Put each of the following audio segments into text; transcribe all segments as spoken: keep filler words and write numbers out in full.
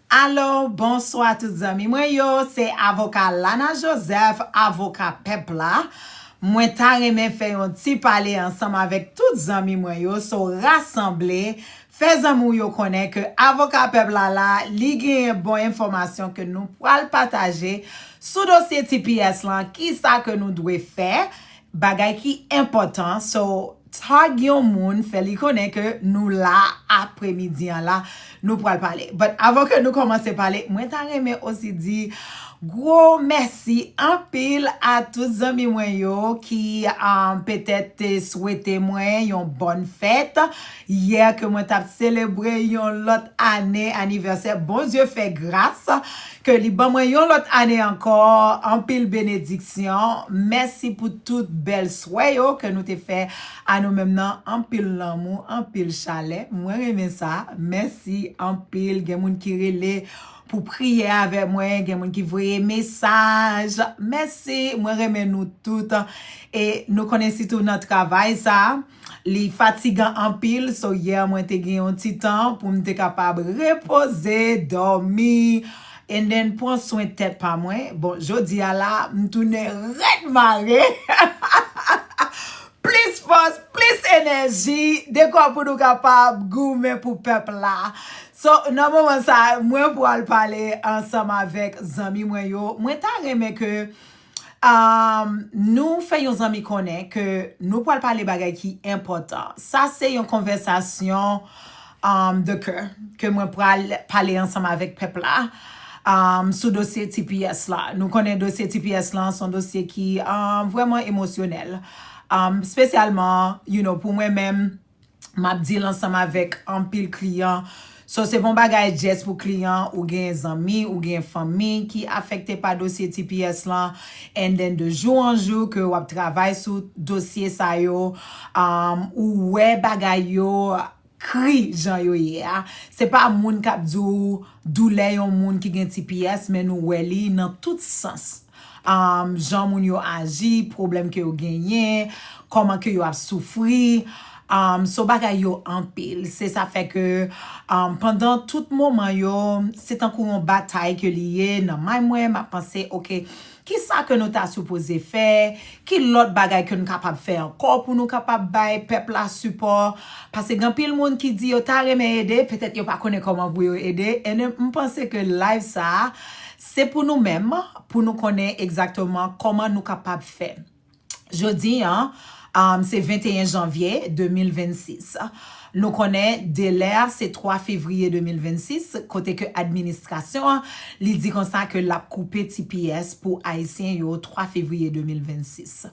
Alo, bonswa tout zanmi mwen yo, se avoka Lana Joseph, avoka pèp la. Mwen ta renmen fè yon ti pale ansanm avèk tout zanmi mwen yo, so rasanble, fè zanmi w yo konnen ke avoka pèp la la, li genyen bon enfòmasyon ke nou pral pataje sou dosye T P S lan, kisa ke nou dwe fè, bagay ki enpòtan. So, tag yon moun, fè li konnen ke nou la apremidi an la, nou pral pale. But avan ke nou kòmanse pale, mwen ta renmen osi di gwo mèsi anpil a tout zanmi mwen yo ki um, petèt te swete mwen yon bòn fèt. Yè ke mwen t ap selebre yon lòt ane anivèsè, Bondye fè gras ke li ban mwen yon lòt ane ankò, anpil benediksyon. Mèsi pou tout bèl swè yo ke nou te fè a nou menm nan. Anpil lanmou, anpil chalè. Mwen renmen sa. Mèsi anpil. Gen moun ki rele pou priye avè mwen, gen moun ki voye mesaj. Mèsi, mwen renmen nou tout. E nou konnen sitou nan travay sa, li fatigan anpil, so yè mwen te gen yon ti tan pou m te kapab repoze, dòmi, and then pran swen tèt pa mwen. Bon, jodi a la, m tounen rèd mare. Plis fòs, plis enèji, dekò pou nou kapab goumen pou pèp la. So, nan moman sa, mwen pral pale ansanm avèk zanmi mwen yo. Mwen ta renmen ke um, nou fè yon zanmi konnen ke nou pral pale bagay ki enpòtan. Sa se yon konvèsasyon um, de kè ke mwen pral pale ansanm avèk pèp la um, sou dosye T P S la. Nou konnen dosye T P S lan se yon dosye ki um, vrèman emosyonèl. Um, spesyalman, you know, pou mwen menm, m ap deal ansanm avèk anpil kliyan. So, se pa yon bagay just pou kliyan, ou gen zanmi, ou gen fanmi ki afekte pa dosye T P S lan. And then, de jou an jou ke w ap travay sou dosye sa yo, um, ou wè bagay yo kri jan yo ye a. Se pa moun k ap di w doulè yon moun ki gen T P S, men nou wè li nan tout sans. Um, jan moun yo aji, pwoblèm ke yo genyen, kòman ke yo ap soufri. Um, so bagay yo anpil. Se sa fè ke um, pandan tout moman yo, se tankou yon batay ke li ye nan may mwen, m ap panse, oke, kisa ke nou ta sipoze fè? Ki lòt bagay ke nou kapab fè ankò pou nou kapab bay pèp la sipò? Paske gen anpil moun ki di yo ta renmen ede, petèt yo pa konnen kòman pou yo ede. And m panse ke live sa a, se pou nou menm, pou nou konnen egzakteman kòman nou kapab fè. Jodi an, um, se venteyen janvye de mil vennsis. Nou konnen delè a se twa fevriye de mil vennsis, kote ke administrasyon an, li di konsa ke l ap koupe T P S pou Ayisyen yo twa fevriye de mil vennsis.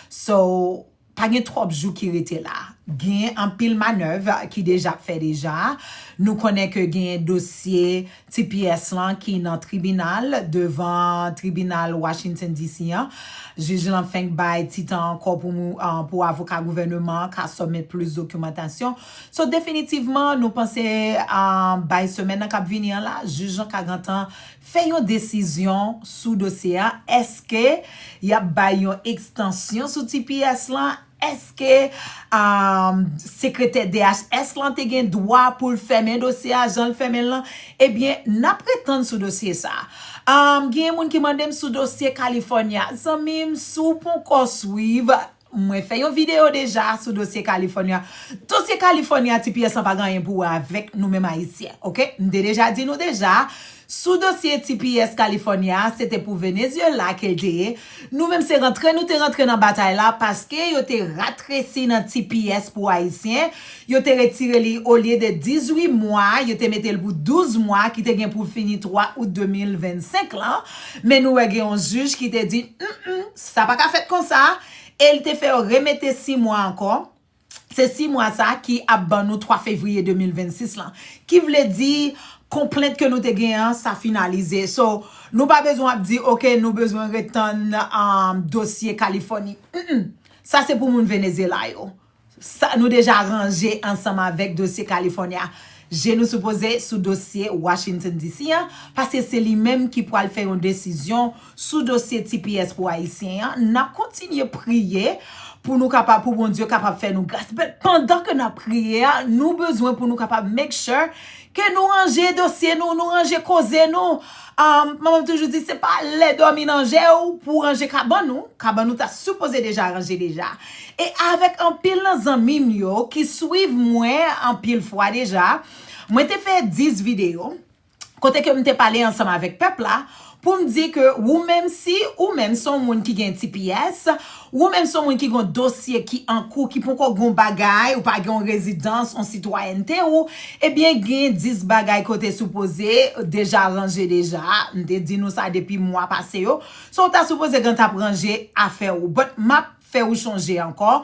So, pa gen twòp jou ki rete la. Gen anpil manèv ki deja ap fè deja. Nou konnen ke gen dosye T P S lan ki nan tribinal, devan tribinal Washington D C an. Jij lan fenk bay ti tan ankò pou, pou avoka gouvènman an ka soumet plis dokimantasyon. So, definitivman, nou panse, uh, bay semèn nan k ap vini an la, jij lan ka gentan fè yon desizyon sou dosye a. Èske y ap bay yon ekstansyon sou T P S lan? Èske um, sekretè D H S lan te gen dwa pou l fèmen dosye a jan l fèmen l lan? Ebyen, n ap ret tann sou dosye sa a. Um, gen moun ki mande m sou dosye California. Zanmi m, si w poko swiv, mwen fè yon videyo deja sou dosye California. Dosye California, T P S lan pa gen anyen pou wè avèk nou menm Ayisyen, oke? M te deja di nou deja, sou dosye T P S California, se te pou Venezuela ke l te ye. Nou menm se rantre nou te rantre nan batay la paske yo te ratresi nan T P S pou Ayisyen. Yo te retire li olye de dizuit mwa, yo te mete l pou douz mwa ki te gen pou fini twa out de mil vennsenk lan. Men nou wè gen yon jij ki te di, mm, mm, sa pa ka fèt konsa. E l te fè yo remete sis mwa ankò. Se sis mwa sa ki ap ban nou twa fevriye de mil vennsis lan. Ki vle di, konplent ke nou te genyen an, sa finalize. So, nou pa bezwen ap di, oke, nou bezwen ret tann um, dosye Kalifòni. Mm, mm. Sa se pou moun Venezyela yo. Sa, nou deja ranje ansanm avèk dosye Kalifòni a. Je nou sipoze sou dosye Washington D C an, paske se li menm ki pral fè yon desizyon sou dosye T P S pou Ayisyen an. N ap kontinye priye pou nou kapab, pou Bondye kapab fè nou gras. But pandan ke n ap priye a, nou bezwen pou nou kapab make sure ke nou ranje dosye nou, nou ranje koze nou. Um, manman m toujou di, se pa lè dòmi nan je w pou w ranje kabann ou. Kabann ou ta sipoze deja ranje deja. E avèk anpil nan zanmi m yo ki swiv mwen anpil fwa deja, mwen te fè dis videyo kote ke m te pale ansanm avèk pèp la, pou m di ke ou menm, si ou menm se yon moun ki gen T P S, ou menm se yon moun ki gen yon dosye ki an kou, ki poko gen yon bagay, ou pa gen yon rezidans, yon sitwayènte, ou, ebyen, gen dis bagay ke w te sipoze deja ranje deja. M te di nou sa depi mwa pase yo. So, w ta sipoze gen tan ap ranje afè ou. But m ap fè ou chonje ankò.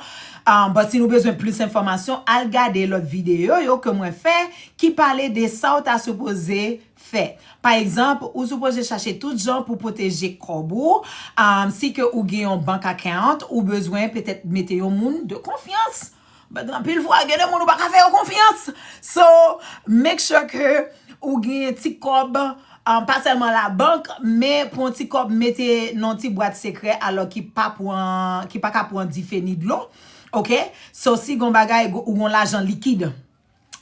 Um, but si nou bezwen plis enfòmasyon, al gade lòt videyo yo ke mwen fè ki pale de sa w ta sipoze fè. Pa egzanp, ou sipoze chache tout jan pou pwoteje kòb ou. Um, si ke ou gen yon bank account, ou bezwen petèt mete yon moun de konfyans. But anpil fwa, gen de moun ou pa ka fè yo konfyans. So, make sure ke ou gen ti kòb, um, pa sèlman labank, men pran ti kòb mete nan ti bwat sekrè, alò ki pa pran, ki pa ka pran dife ni dlo. Oke? So, si gon bagay, ou gon lajan likid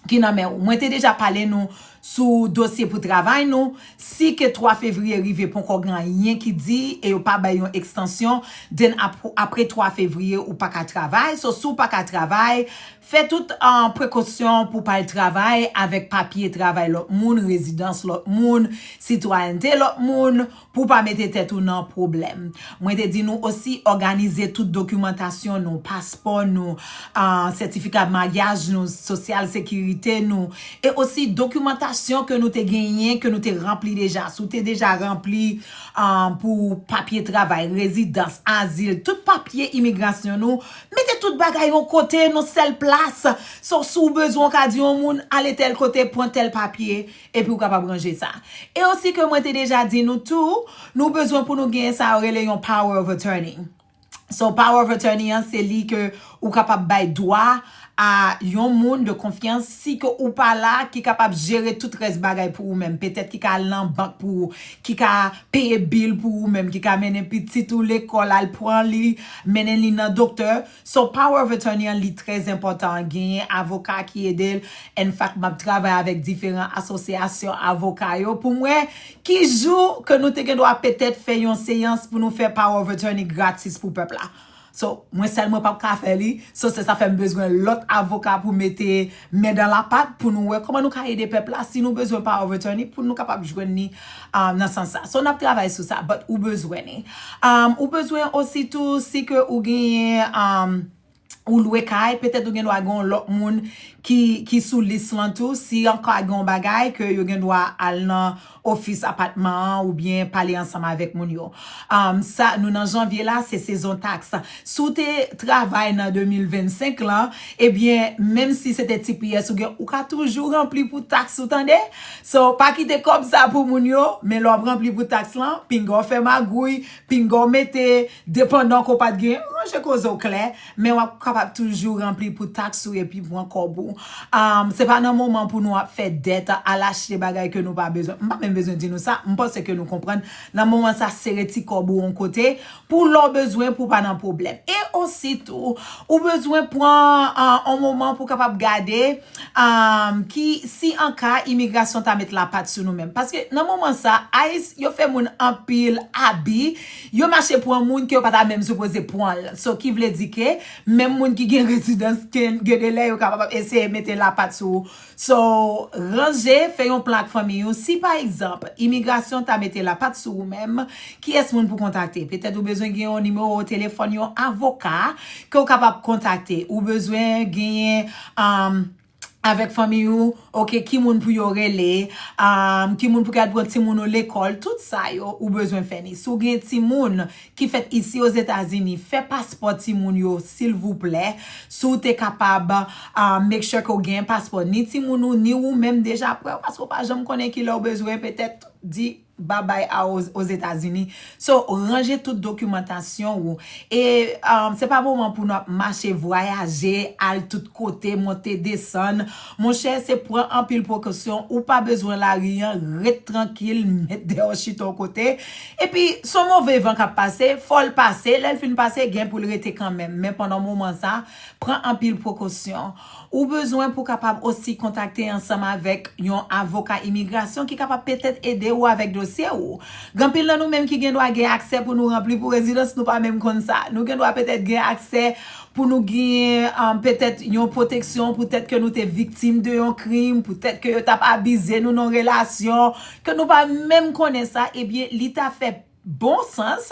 ki nan men ou. Mwen te deja pale nou sou dosye pou travay nou. Si ke twa fevriye rive, poko gen anyen ki di, e yo pa bay yon ekstansyon, then ap-, apre twa fevriye, ou pa ka travay. So, si w pa ka travay, fè tout, uh, prekosyon pou pa al travay avèk papye travay lòt moun, rezidans lòt moun, sitwayènte lòt moun, pou pa mete tèt ou nan pwoblèm. Mwen te di nou osi òganize tout dokimantasyon nou, paspò nou, ah, sètifika maryaj nou, sosyal sekirite nou, e osi dokimantasyon ke nou te genyen, ke nou te ranpli deja. Si w te deja ranpli, ah, pou papye travay, rezidans, azil, tout papye imigrasyon nou, mete tout bagay yon kote, nan sèl plas. So, si w bezwen, w ka di yon moun, ale tèl kote, pran tèl papye, epi w kapab ranje sa. E osi ke mwen te deja di nou tou, nou bezwen pou nou genyen sa yo rele yon power of attorney. So, power of attorney an, se li ke ou kapab bay dwa a yon moun de konfyans, si ke ou pa la, ki kapab jere tout rès bagay pou ou menm. Petèt ki ka al nan bank pou ou, ki ka peye bil pou ou menm, ki ka mennen pitit ou lekòl, al pran li, mennen li nan doktè. So, power of attorney an, li trè enpòtan. Genyen avoka ki ede l. In fact, m ap travay avèk diferan asosyasyon avoka yo pou m wè ki jou ke nou te gen dwa petèt fè yon seyans pou nou fè power of attorney gratis pou pèp la. So, mwen sèl mwen p ap ka fè li. So, se sa fè m bezwen lòt avoka pou mete men dan lapat pou nou wè kòman nou ka ede pèp la si nou bezwen power of attorney pou nou kapab jwenn li, um, nan sans sa. So, n ap travay sou sa, but ou bezwen li. Um, ou bezwen osi tou, si ke ou genyen, um, ou lwe kay, petèt ou gen dwa gen yon lòt moun ki, ki sou lis lan tou. Si ankò gen yon bagay ke yo gen dwa al nan ofis apatman an oubyen pale ansanm avèk moun yo. Um, sa, nou nan janvye la, se sezon taks. Si w te travay nan de mil vennsenk lan, ebyen, menm si se te T P S ou gen, ou ka toujou ranpli pou taks ou, tande. So, pa kite kòb sa pou moun yo, men lè w ap ranpli pou taks lan, pinga w fè magouy, pinga w mete depandan ke w pa t gen, ranje koze w klè, men w ap kapab toujou ranpli pou taks ou epi pran kòb ou. Um, se pa nan moman pou nou ap fè dèt, al achte bagay ke nou pa bezwen. M pa menm bezwen di nou sa, m panse ke nou konprann. Nan moman sa, sere ti kòb ou yon kote, pou lè w bezwen, pou w pa nan pwoblèm. E osi tou, ou bezwen pran, uh, yon moman pou w kapab gade, um, ki, si an ka imigrasyon ta met lapat sou nou menm. Paske nan moman sa, ice, yo fè moun anpil abi, yo mache pran moun ke yo pa ta menm sipoze pran l. So, ki vle di ke menm moun ki gen rezidans, gen, gen de lè yo kapab eseye mete lapat sou ou. So, ranje, fè yon plan ak fanmi ou. Si, pa egzanp, imigrasyon ta mete lapat sou ou menm, kiyès moun pou kontakte? Petèt ou bezwen gen yon nimewo telefòn yon avoka ke w kapab kontakte. Ou bezwen genyen, um, avèk fanmi ou, oke, ki moun pou yo rele, um, ki moun pou k al pran timoun ou lekòl, tout sa yo, ou bezwen fè li. Si w gen timoun ki fèt isi Ozetazini, fè paspò timoun yo, silvouplè. Si w te kapab, uh, make sure ke w gen paspò ni timoun ou, ni ou menm deja prè, paske w pa janm konnen ki lè w bezwen, petèt, di, babay a Ozetazini. So, ranje tout dokimantasyon ou. E um, se pa moman pou nou ap mache, vwayaje, al tout kote, monte, desann. Monchè, se pran anpil prekosyon. Ou pa bezwen lari an, ret trankil, met dèyè w chita yon kote. Epi, se yon move van k ap pase, fò l pase. Lè l fin pase, gen pou l rete kanmenm. Men pandan moman sa, pran anpil prekosyon. Ou bezwen pou kapab osi kontakte ansanm avèk yon avoka imigrasyon ki kapab petèt ede ou avèk dosye ou. Gen anpil nan nou menm ki gen dwa gen aksè pou nou ranpli pou rezidans, nou pa menm konn sa. Nou gen dwa petèt gen aksè pou nou gen um, petèt yon pwoteksyon poutèt ke nou te viktim de yon krim, poutèt ke yo t ap abize nou nan relasyon, ke nou pa menm konnen sa, ebyen, li ta fè bon sans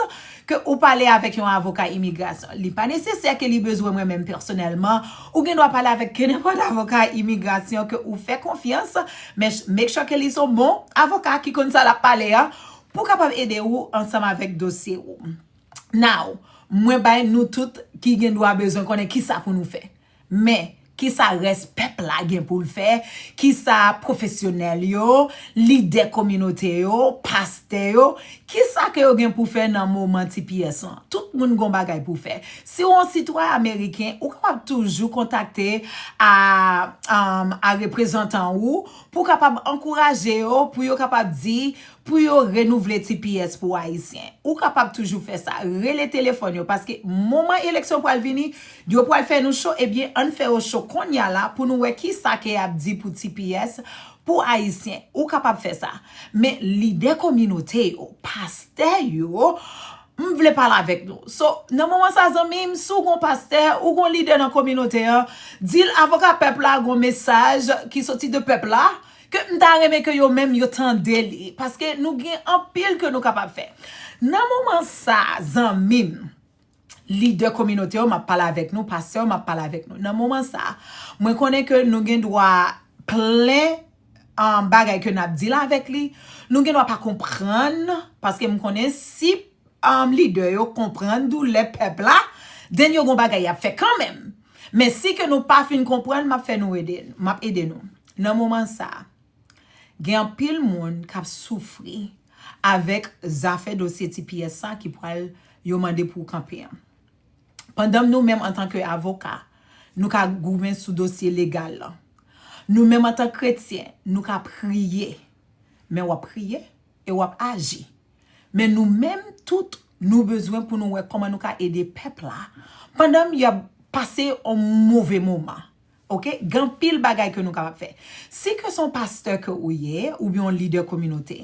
ke ou pale avèk yon avoka imigrasyon. Li pa nesesè ke li bezwen mwen menm pèsonèlman. Ou gen dwa pale avèk kenenpòt avoka imigrasyon ke ou fè konfyans, men make sure ke li se yon bon avoka ki konn sa l ap pale a, pou kapab ede ou ansanm avèk dosye ou. Now, mwen bay nou tout ki gen dwa bezwen konnen kisa pou nou fè. Men, kisa rès pèp la gen pou l fè? Kisa pwofesyonèl yo, lidè kominote yo, pastè yo, kisa ke yo gen pou fè nan moman T P S lan? Tout moun gon bagay pou fè. Si w yon sitwayen ameriken, ou kapab toujou kontakte a, um, a reprezantan ou pou kapab ankouraje yo, pou yo kapab di, pou yo renouvle T P S pou Ayisyen. Ou kapab toujou fè sa. Rele telefòn yo, paske moman eleksyon pral vini, yo pral fè nou cho, ebyen, ann fè yo cho konnya la pou nou wè kisa ke y ap di pou T P S pou Ayisyen. Ou kapab fè sa. Men lidè kominote yo, pastè yo, m vle pale avèk nou. So, nan moman sa, zanmi m, si w gon pastè, ou gon lidè nan kominote an, di l avoka pèp la gon mesaj ki soti de pèp la, ke m ta renmen ke yo menm yo tande li, paske nou gen anpil ke nou kapab fè. Nan moman sa, zanmi m, lidè kominote yo, m ap pale avèk nou, pastè yo, m ap pale avèk nou. Nan moman sa, mwen konnen ke nou gen dwa plen um, bagay ke n ap deal avèk li, nou gen dwa pa konprann, paske m konnen si um, lidè yo konprann doulè pèp la, then yo gon bagay y ap fè kanmenm. Men si ke nou pa fin konprann, m ap fè nou ede, m ap ede nou. Nan moman sa, gen anpil moun k ap soufri avèk zafè dosye T P S sa ki pral yo mande pou kanpe an. Pandan nou menm antanke avoka, nou ka goumen sou dosye legal lan. Nou menm antanke kretyen, nou ka priye. Men w ap priye e w ap aji. Men nou menm tout, nou bezwen pou nou wè kòman nou ka ede pèp la pandan y ap pase yon move moman. Oke? Gen anpil bagay ke nou kapab fè. Si ke se yon pastè ke ou ye, oubyen yon lidè kominote,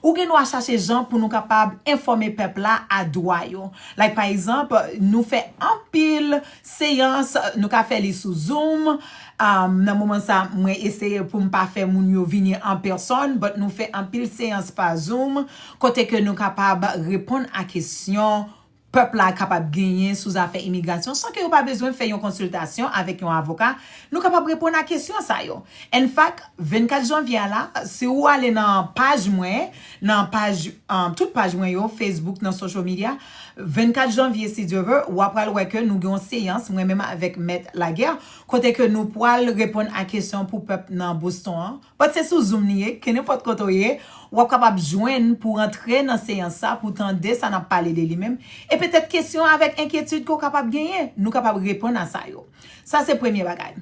ou gen dwa chache jan pou nou kapab enfòme pèp la a dwa yo. Like, pa egzanp, nou fè anpil seyans, nou ka fè li sou Zoom. Um, nan moman sa, mwen eseye pou m pa fè moun yo vini an pèsòn, but nou fè anpil seyans pa Zoom, kote ke nou kapab reponn a kesyon pèp la kapab genyen sou zafè imigrasyon san ke yo pa bezwen fè yon konsiltasyon avèk yon avoka. Nou kapab reponn a kesyon sa yo. In fact, vennkat janvye a la, si ou ale nan paj mwen, nan paj, um, tout paj mwen yo, Facebook, nan social media, vennkat janvye, si Dye vle, w ap pral wè ke nou gen yon seyans, mwen menm avèk Mèt Laguerre, kote ke nou pral reponn a kesyon pou pèp nan Boston an. But se sou Zoom li ye, kenenpòt kote w ye, w ap kapab jwenn pou rantre nan seyans sa, pou tande sa n ap pale de li menm, e petèt kesyon avèk enkyetid ke w kapab genyen, nou kapab reponn a sa yo. Sa se premye bagay.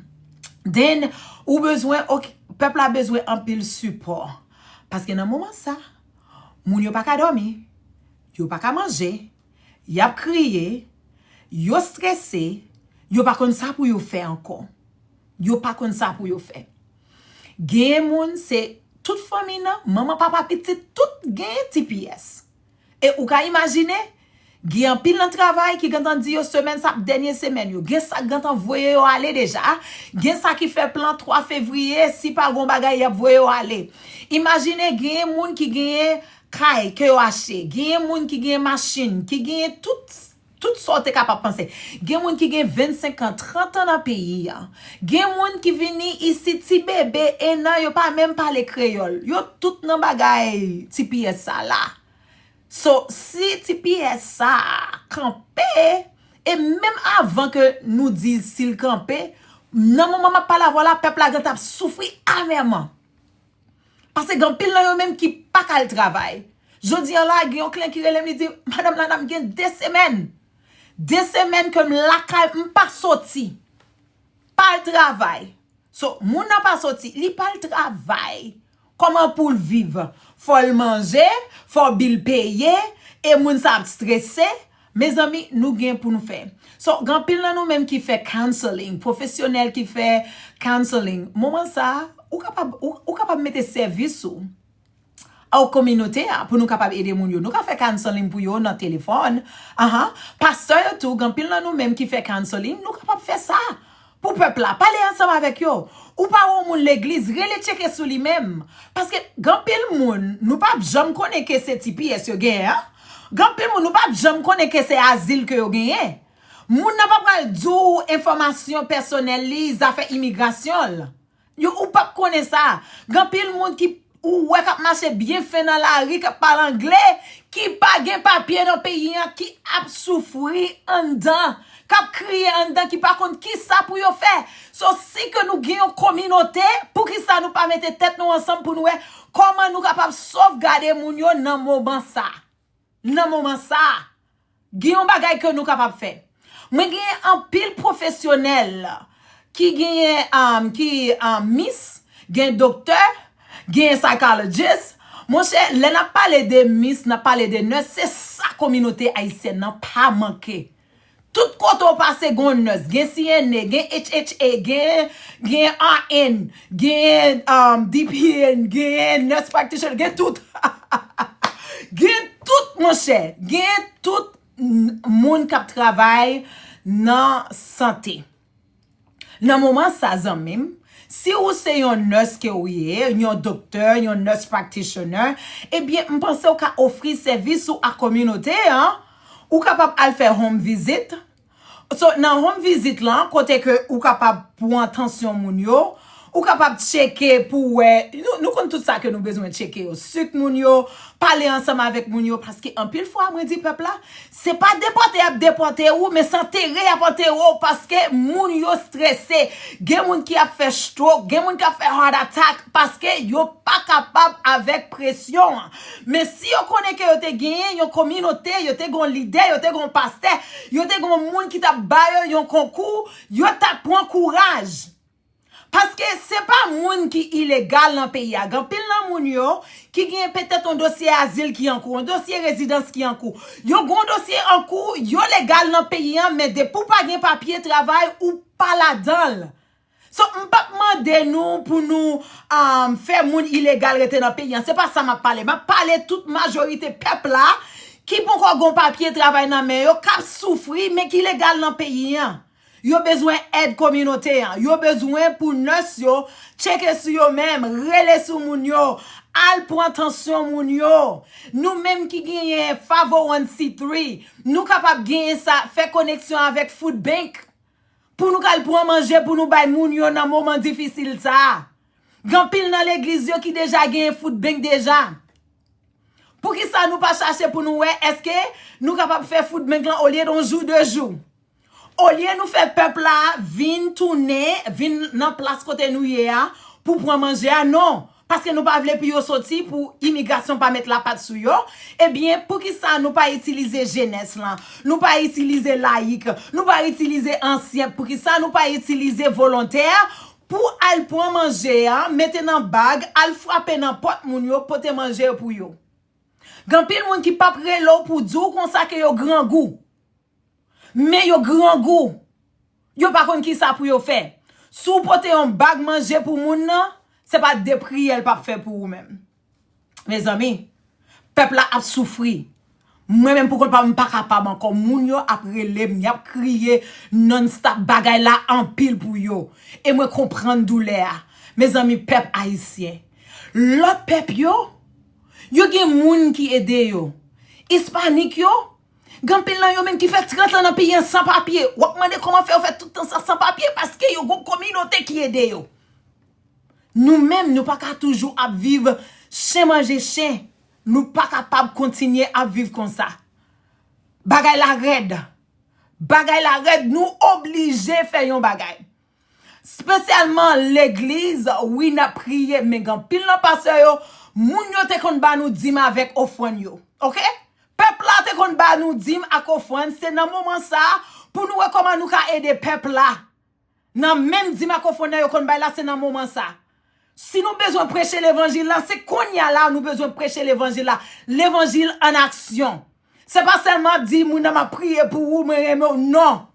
Then, ou bezwen, ok, pèp la bezwen anpil sipò. Paske nan moman sa, moun yo pa ka dòmi, yo pa ka manje, y ap kriye, yo strese, yo pa konn sa pou yo fè ankò. Yo pa konn sa pou yo fè. Genyen moun, se tout fanmi nan, manman, papa, pitit, tout genyen T P S. E ou ka imajine, gen anpil nan travay ki gentan di yo semèn sa ap dènye semèn yo. Gen sa k gentan voye yo ale deja. Gen sa ki fè plan twa fevriye, si pa gon bagay, y ap voye yo ale. Imajine, genyen moun ki genyen kay ke yo achte. Genyen moun ki genyen machin, ki genyen tout, tout sa w te kapab panse. Gen moun ki gen vennsenk an, trant an nan peyi a. Gen moun ki vini isit ti bebe, en an, yo pa menm pale kreyòl. Yo tout nan bagay T P S sa la. So, si T P S sa a kanpe, e menm avan ke nou di si l kanpe, nan moman m ap pale avè w la, pèp la gentan ap soufri amèman. Paske gen anpil nan yo menm ki pa ka al travay. Jodi an la, gen yon kliyan ki rele m, li di, "Madanm Lana, m gen de semèn. De semèn ke m lakay, m pa soti. Pa al travay." So, moun nan pa soti, li pa al travay. Kòman pou l viv? Fò l manje, fò bil peye, e moun sa ap strese. Mezanmi, nou gen pou nou fè. So, gen anpil nan nou menm ki fè counseling, pwofesyonèl ki fè counseling. Moman sa, ou kapab, ou, ou kapab mete sèvis ou a kominote a pou nou kapab ede moun yo. Nou ka fè counseling pou yo nan telefòn. Ahan. Pastè yo tou, gen anpil nan nou menm ki fè counseling, nou kapab fè sa pou pèp la. Pale ansanm avèk yo. Ou pa wè yon moun legliz, rele tcheke sou li menm. Paske gen anpil moun, nou p ap janm konnen ke se T P S yo genyen an. Gen anpil moun, nou p ap janm konnen ke se azil ke yo genyen. Moun nan pa pral di w enfòmasyon pèsonèl li, zafè imigrasyon l. Yo, ou p ap konnen sa. Gen anpil moun ki ou wè k ap mache byen fen nan lari, k ap pale angle, ki pa gen papye nan peyi an, ki ap soufri anndan, k ap kriye anndan, ki pa konn kisa pou yo fè. So, si ke nou gen yon kominote, poukisa nou pa mete tèt nou ansanm pou nou wè kòman nou kapab sovgade moun yo nan moman sa? Nan moman sa, gen yon bagay ke nou kapab fè. Mwen genyen anpil pwofesyonèl ki genyen, um, ki, um, mis, gen doktè, gen psychologist. Monchè, lè n ap pale de mis, n ap pale de nurse, se sa kominote ayisyèn nan pa manke. Tout kote w pase, gen nurse, gen C N A, gen H H A, gen, gen R N, gen, um, D P N, gen nurse practitioner, gen tout. Gen tout, monchè. Gen tout n-, moun k ap travay nan sante. Nan moman sa, zanmi m, si ou se yon nurse ke ou ye, yon doktè, yon nurse practitioner, ebyen, m panse ou ka ofri sèvis ou a kominote an. Ou kapab al fè home visit. So, nan home visit lan, kote ke ou kapab pran tansyon moun yo, ou kapab tcheke pou wè, nou, nou konn tout sa ke nou bezwen tcheke yo, sik moun yo, pale ansanm avèk moun yo, paske anpil fwa, mwen di pèp la, se pa depòte y ap depòte ou, men se antere y ap antere w, paske moun yo strese. Gen moun ki ap fè stroke, gen moun ki ap fè heart attack, paske yo pa kapab avèk presyon an. Men si yo konnen ke yo te genyen yon kominote, yo te gen yon lidè, yo te gen yon pastè, yo te gen yon moun ki t ap ba yo yon konkou, yo t ap pran kouraj. Paske se pa moun ki ilegal nan peyi a. Gen anpil nan moun yo ki gen petèt yon dosye azil ki an kou, yon dosye rezidans ki an kou. Yo gen yon dosye an kou, yo legal nan peyi an, men depi w pa gen papye travay, ou pa ladan l. So, m p ap mande nou pou nou, um, fè moun ilegal rete nan peyi an. Se pa sa m ap pale. M ap pale tout majorite pèp la ki poko gen papye travay nan men yo, k ap soufri, men ki legal nan peyi an. Yo bezwen èd kominote an. Yo bezwen pou nurse yo tcheke sou yo menm, rele sou moun yo, al pran tansyon moun yo. Nou menm ki genyen five oh one C three, nou kapab genyen sa, fè koneksyon avèk food bank. Pou nou ka al pran manje pou nou bay moun yo nan moman difisil sa a. Gen anpil nan legliz yo ki deja genyen food bank deja. Poukisa nou pa chache pou nou wè èske nou kapab fè food bank lan olye de yon jou, de jou? Olye nou fè pèp la vin tounen, vin nan plas kote nou ye a pou pran manje a, non. Paske nou pa vle pou yo soti, pou imigrasyon pa met lapat sou yo. Ebyen, poukisa nou pa itilize jenès lan, nou pa itilize layik, nou pa itilize ansyen, poukisa nou pa itilize volontè pou al pran manje a, mete nan bag, al frape nan pòt moun yo, pote manje yo pou yo? Gen anpil moun ki p ap rele w pou di w konsa ke yo grangou. Men yo grangou. Yo pa konn kisa pou yo fè. Si w pote yon bag manje pou moun nan, se pa de priyè l p ap fè pou ou menm. Mezanmi, pèp la ap soufri. Mwen menm pou kont pa m, m pa kapab ankò. Moun yo ap rele m, y ap kriye non-stop, bagay la anpil pou yo. E mwen konprann doulè a. Mezanmi, pèp ayisyen, lòt pèp yo, yo gen moun ki ede yo. Ispanik yo, gen anpil nan yo menm ki fè trant an nan peyi an san papye. W ap mande kòman fè yo fè tout tan sa san papye, paske yo gon kominote ki ede yo. Nou menm, nou pa ka toujou ap viv chen manje chen. Nou pa kapab kontinye ap viv konsa. Bagay la rèd. Bagay la rèd, nou oblije fè yon bagay. Espesyalman legliz, wi, n ap priye, men gen anpil nan pastè yo, Moun yo te konn ba nou dim avèk ofrann yo. Oke? Pèp la te konn ba nou dim ak ofrann. Se nan moman sa a pou nou wè kòman nou ka ede pèp la. Nan menm dim ak ofrann nan yo konn bay la, se nan moman sa. Si nou bezwen preche levanjil la, se kounye a la nou bezwen preche levanjil la. Levanjil an aksyon. Se pa sèlman ap di moun nan m ap priye pou ou, mwen renmen w. Non.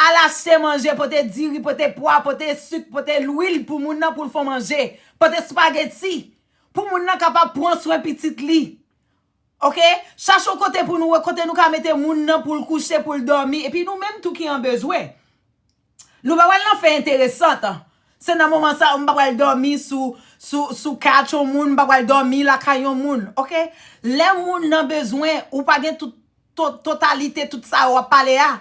Al achte manje, pote diri, pote pwa, pote sik, pote lwil pou moun nan pou l fè manje. Pote spageti pou moun nan kapab pran swen pitit li. Oke? Chache yon kote pou nou wè kote nou ka mete moun nan pou l kouche, pou l dòmi. Epi nou menm tou ki an bezwen. Nou pa pral nan fè enteresant. Se nan moman sa, m pa pral dòmi sou, sou, sou kach yon moun, m pa pral dòmi lakay yon moun. Oke? Lè moun nan bezwen, ou pa gen tout to-, totalite tout sa w ap pale a.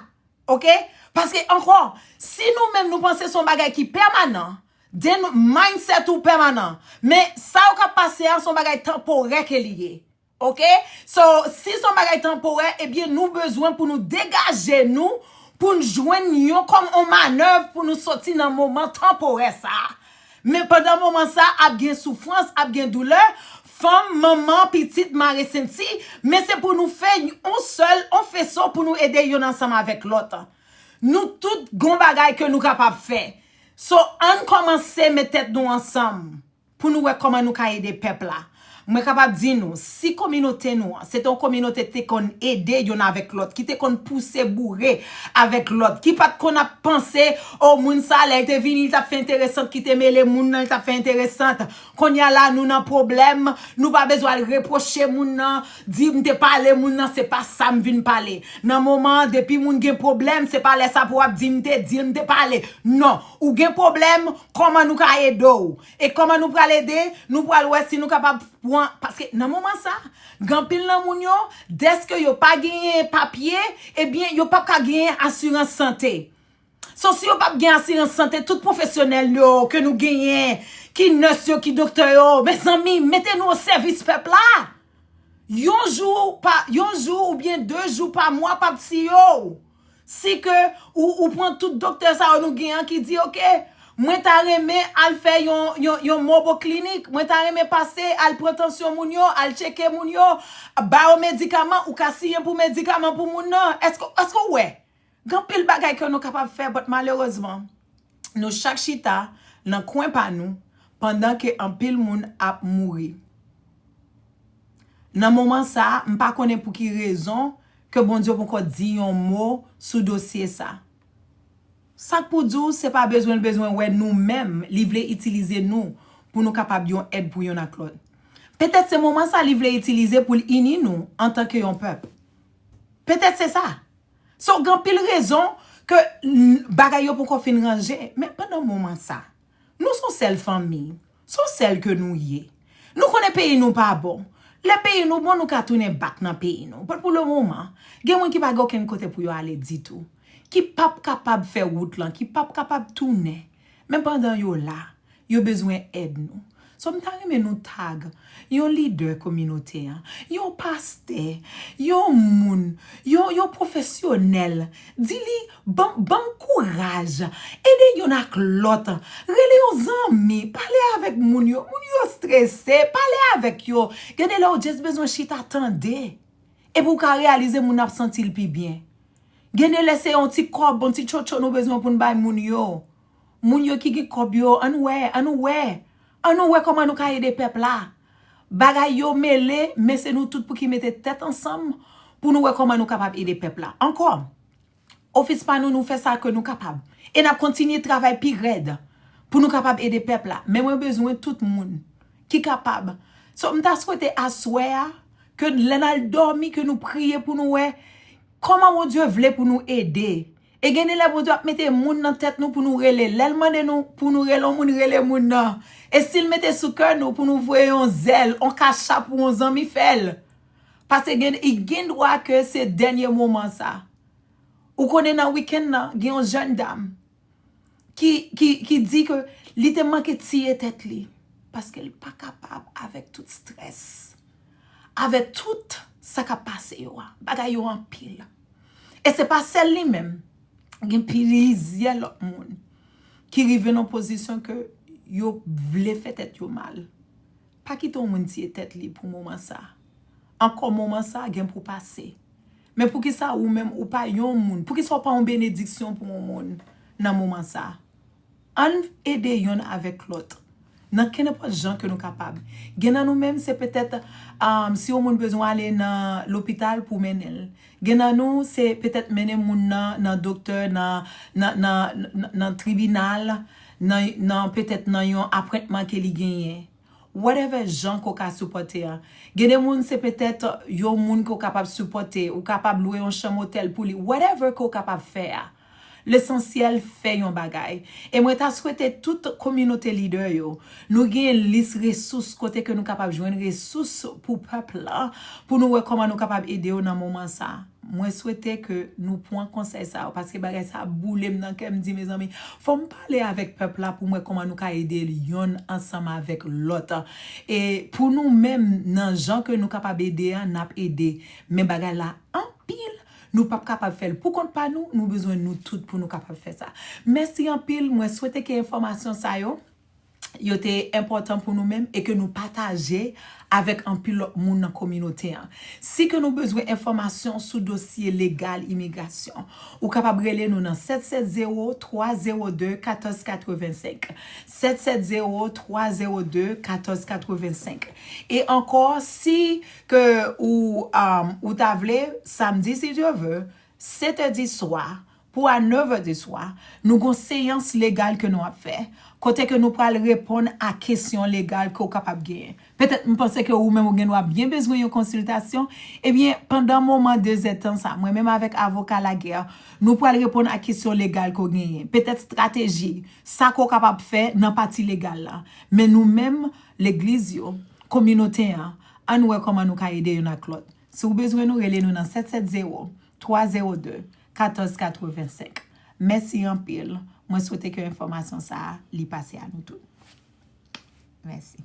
Oke? Paske ankò, si nou menm nou panse se yon bagay ki pèmanan, then mindset ou pèmanan. Men sa yo k ap pase a, se yon bagay tanporè ke li ye. Oke? So, si se yon bagay tanporè, ebyen nou bezwen pou nou degaje nou, pou n jwenn yon kòm yon manèv pou nou soti nan moman tanporè sa a. Men pandan moman sa ap gen soufrans, ap gen doulè, fanm, manman, pitit, mare senti, men se pou nou fè yon sèl, yon feso pou nou ede youn ansanm avèk lòt. Nou tout gon bagay ke nou kapab fè. So, ann kòmanse met tèt nou ansanm pou nou wè kòman nou ka ede pèp la. Mwen kapab di nou, si kominote nou an, se te yon kominote te konn ede youn avèk lòt, ki te konn pouse boure avèk lòt, ki pa t konn ap panse, o, moun sa, lè l te vini, li t ap fè enteresant, ki te mele moun nan, li t ap fè enteresant. Kounye a la, nou nan pwoblèm, nou pa bezwen al repwoche moun nan, di m te pale moun nan, se pa sa m vin pale. Nan moman an, depi moun gen pwoblèm, se pa lè sa pou w ap di m te di l, m te pale. Non, ou gen pwoblèm, kòman nou ka ede w? E kòman nou pral ede? Nou pral wè si nou kapab pran, paske nan moman sa, gen anpil nan moun yo, dèske yo pa genyen papye, ebyen, yo p ap ka genyen asirans sante. So, si yo p ap gen asirans sante, tout pwofesyonèl yo ke nou genyen, ki nès yo, ki doktè yo, mezanmi, mete nou o sèvis pèp la. Yon jou pa, yon jou oubyen de jou pa mwa p ap tiye w. Si ke ou, ou pran tout doktè sa yo nou gen an ki di, oke, mwen ta renmen al fè yon, yon, yon mobile clinic, mwen ta renmen pase al pran tansyon moun yo, al tcheke moun yo, ba yo medikaman, ou ka siyen pou medikaman pou moun nan. Èske, èske w wè? Gen anpil bagay ke nou kapab fè, but malerezman, nou chak chita nan kwen pa nou, pandan ke anpil moun ap mouri. Nan moman sa a, m pa konnen pou ki rezon ke Bondye poko di yon mo sou dosye sa. Sa k pou di w, se pa bezwen l bezwen wè nou menm, li vle itilize nou pou nou kapab yon èd pou yonn ak lòt. Petèt se moman sa li vle itilize pou l ini nou antanke yon pèp. Petèt se sa. So, gen anpil rezon ke n-, bagay yo poko fin ranje. Men pandan moman sa, nou se yon sèl fanmi. Se yon sèl ke nou ye. Nou konnen peyi nou pa bon. Lè peyi nou bon, nou ka tounen back nan peyi nou. But pou le moman, gen moun ki pa gen okenn kote pou yo ale ditou. Ki p ap kapab fè wout lan, ki p ap kapab tounen. Men pandan yo la, yo bezwen èd nou. So, m ta renmen nou tag yon lidè kominote an, yon pastè, yon moun, yon, yon pwofesyonèl. Di li, ban, ban m kouraj. Ede youn ak lòt. Rele yon zanmi. Pale avèk moun yo. Moun yo strese. Pale avèk yo. Gen de lè ou just bezwen chita tande. Epi ou ka reyalize moun nan ap santi l pi byen. Gen de lè se yon ti kòb, yon ti tchotcho nou bezwen pou n bay moun yo. Moun yo ki gen kòb yo, ann wè, ann wè. Ann wè kòman nou ka ede pèp la. Bagay yo mele, men se nou tout pou ki mete tèt ansanm pou nou wè kòman nou kapab ede pèp la. Ankò, ofis pa nou, nou fè sa ke nou kapab. E n ap kontinye travay pi rèd pou nou kapab ede pèp la. Men mwen bezwen tout moun ki kapab. So, m ta swete aswè a, ke lè n al dòmi, ke nou priye pou nou wè kòman Bondye vle pou nou ede. E gen de lè Bondye ap mete moun nan tèt nou pou nou rele. Lè l mande nou pou nou rele yon moun, rele moun nan. E si l mete sou kè nou pou nou voye yon zèl, yon kachap pou yon zanmi, fè l. Paske gen, i gen dwa ke se dènye moman sa. Ou konnen nan wikenn nan, gen yon jèn dam ki, ki, ki di ke li te manke tiye tèt li. Paske l pa kapab avèk tout strès. Avèk tout sa k ap pase yo a. Bagay yo anpil. E se pa sèl li menm. Gen plizyè lòt moun ki rive nan pozisyon ke yo vle fè tèt yo mal. Pa kite yon moun tiye tèt li pou moman sa. Ankò moman sa gen pou pase. Men poukisa ou menm ou pa yon moun? Poukisa ou pa yon benediksyon pou yon moun nan moman sa? Ann ede yonn avèk lòt. Nan kenenpòt jan ke nou kapab. Gen nan nou menm, se petèt, um, si yon moun bezwen ale nan lopital pou mennen l. Gen nan nou, se petèt mennen moun nan, nan doktè, nan, nan, nan, nan, nan tribinal, nan, nan petèt nan yon apwentman ke li genyen. Whatever jan ke w ka sipòte a. Gen de moun, se petèt yon moun ke w kapab sipòte, ou kapab lwe yon chanm otèl pou li. Whatever ke w kapab fè a. Lesansyèl, fè yon bagay. E mwen ta swete tout kominote lidè yo, nou gen lis resous kote ke nou kapab jwenn resous pou pèp la, pou nou wè kòman nou kapab ede yo nan moman sa. Mwen swete ke nou pran konsèy sa yo, paske bagay sa boule m nan kè m, di, mezanmi, fò m pale avèk pèp la pou m wè kòman nou ka ede l yonn ansanm avèk lòt. E pou nou menm, nan jan ke nou kapab ede a, n ap ede. Men bagay la anpil, nou p ap kapab fè l pou kont pa nou, nou bezwen nou tout pou nou kapab fè sa. Mèsi anpil, mwen swete ke enfòmasyon sa yo, yo te enpòtan pou nou menm e ke nou pataje avèk anpil lòt moun nan kominote an. Si ke nou bezwen enfòmasyon sou dosye legal imigrasyon, ou kapab rele nou nan sèt sèt zewo, twa zewo de, katòz katrevensenk. Sèt sèt zewo, twa zewo de, katòz katrevensenk. E ankò, si ke ou, um, ou ta vle, samdi, si Dye vle, sèt è di swa, pou a nèv è di swa, nou gon seyans legal ke nou ap fè, kote ke nou pral reponn a kesyon legal ke w kapab genyen. Petèt, m panse ke ou menm ou gen dwa byen bezwen yon konsiltasyon. Ebyen, pandan moman de zèdtan sa, mwen menm avèk avoka Laguerre, nou pral reponn a kesyon legal ke w genyen. Petèt estrateji, sa ke w kapab fè nan pati legal la. Men nou menm, legliz yo, kominote an, ann wè kòman nou ka ede youn ak lòt. Si w bezwen nou, rele nou nan sèt sèt zewo, twa zewo de, katòz katrevensenk. Mèsi anpil. Mwen swete ke enfòmasyon sa a, li pase a nou tout. Mèsi.